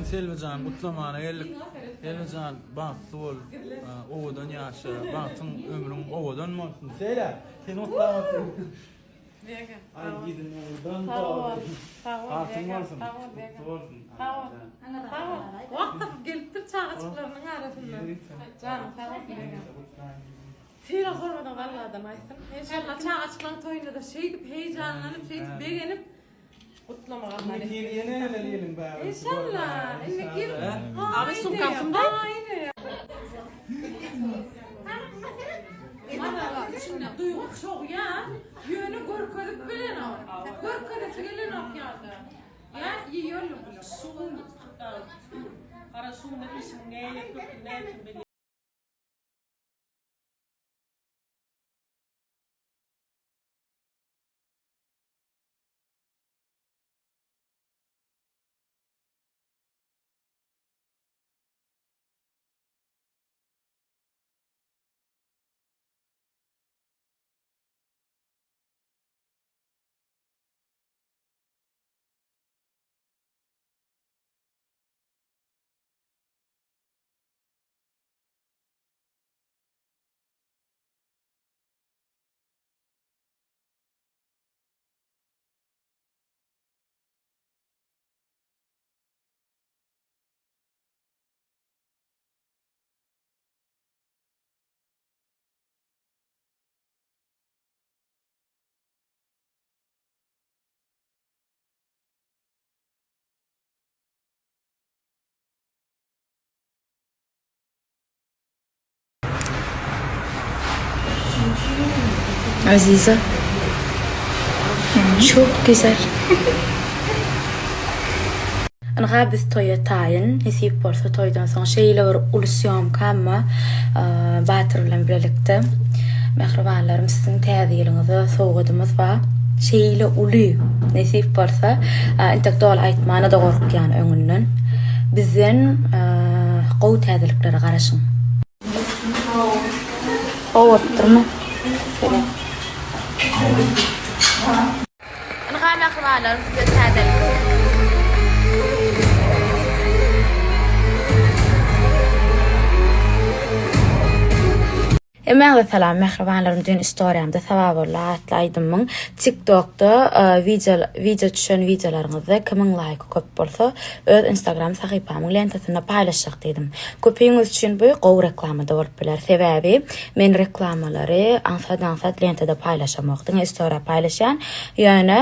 gün Selbijany gutlamana geldik. Selbijan bagtly bol, owadan ýaşa, bagtyň ömrüň owadan bolsun. Şeýle, seni gutlap otyryn. Bega. Aý ýüzüň nurdan Sag bol. doldy. Sag bol. Bagtyň Bega. bolsun. Sag bol Bega. Gutly bolsun. Sag bol. Sag bol. Wagt tapyp gelipdir çagajyklarynyň arasyndan. Janyň sag bolsun Bega. Sylag hormatyňyzy Alladan aýtsyn. Enşalla çagajyklaryň toýunda-da şeýdip heýjanlanyp, şeýdip begenip gutlamagy Allah Indiki nesip ýyl ýene geleli ýylyň bäri. Enşalla. Indiki ýyl. Abi sumkam kimde? Mana içinde duýgy çogýa, ýöne görkezip bilenok. Görkezesi gelenok ýa-da. Ýa ýöne Şugun gara şugun işiň näle köpdür näme bilýär. Aziza. Çok güzel. Ynha biz toýa taýyn, nesip bolsa toýdan soň şeýle bir uly sýomka amma Batyr bilen bilelikde. Mähribanlarym siziň täze ýylyňyza sowgadymyz bar. Şeýle uly nesip bolsa, entek doly aýtmana-da gorkýan öňünden. Bizden gowy täzeliklere garaşyň. Gowy bolupdyrmy? Ynha mähribanlarym size täzelik. Hemmäňize salam mähribanlarym düýn istoriýamda Saba boldy atly aýdymyň tiktokda wideo wideo düşen wideolaryňyzda kimiň laýky köp bolsa öz instagram sahypamyň lentasynda paýlaşjak diýdim. Köpüňiz üçin bu gowy reklamada bolup biler sebäbi men reklamalary aňsat aňsat lentada paýlaşamok diňe istoriýa paýlaşýan ýöne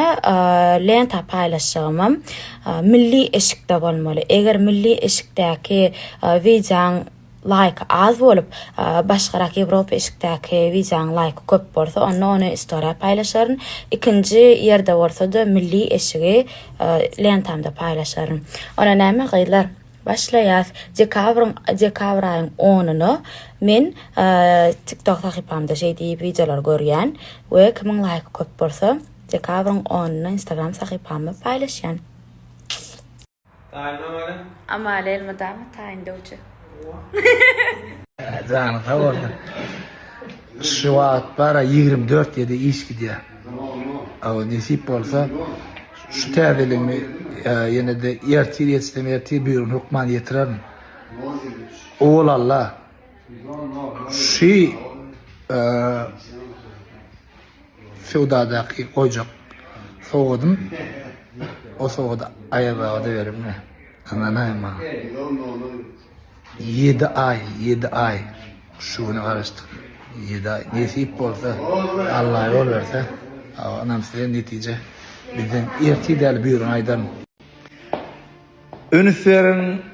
lenta paýlaşjagymam milli eşikde bolmaly eger milli eşikdäki wideoň laýky az bolup, başgarak Ýewropa eşikdäki wideoň laýky köp bolsa, onda ony istoriýa paýlaşaryn. Ikinji ýerde bolsa-da milli eşigi lentamda paýlaşaryn. Onda näme gyzlar? Başlaýas. Dekabryň dekabr aýyň onuna men TikTok sahypamda şeý diýip wideolar görýän we kimiň laýky köp bolsa, dekabryň onuna Instagram sahypamda paýlaşýan. Taýyn Amaly. Amaly elmydama taýyn döwje. Janyň sag bolsun. Şu wagt bara 24 ýerde iş gidýär. Awa nesip bolsa şu täzeligimi ýene-de ertir ýetişsem ertir bir gün hökman ýetirerin. Owal Allah şu Söwdadaky goýjak sowgadym o sowgady Aýaz baba-da beripmi? Ynanaý maňa. Ýedi aý, ýedi aý şu güne garaşdyk. Ýedi aý. Nesip bolsa, Alla ýol berse, ynam size netije bizden ertir däl, bürün aýdaryn. Üns beriň.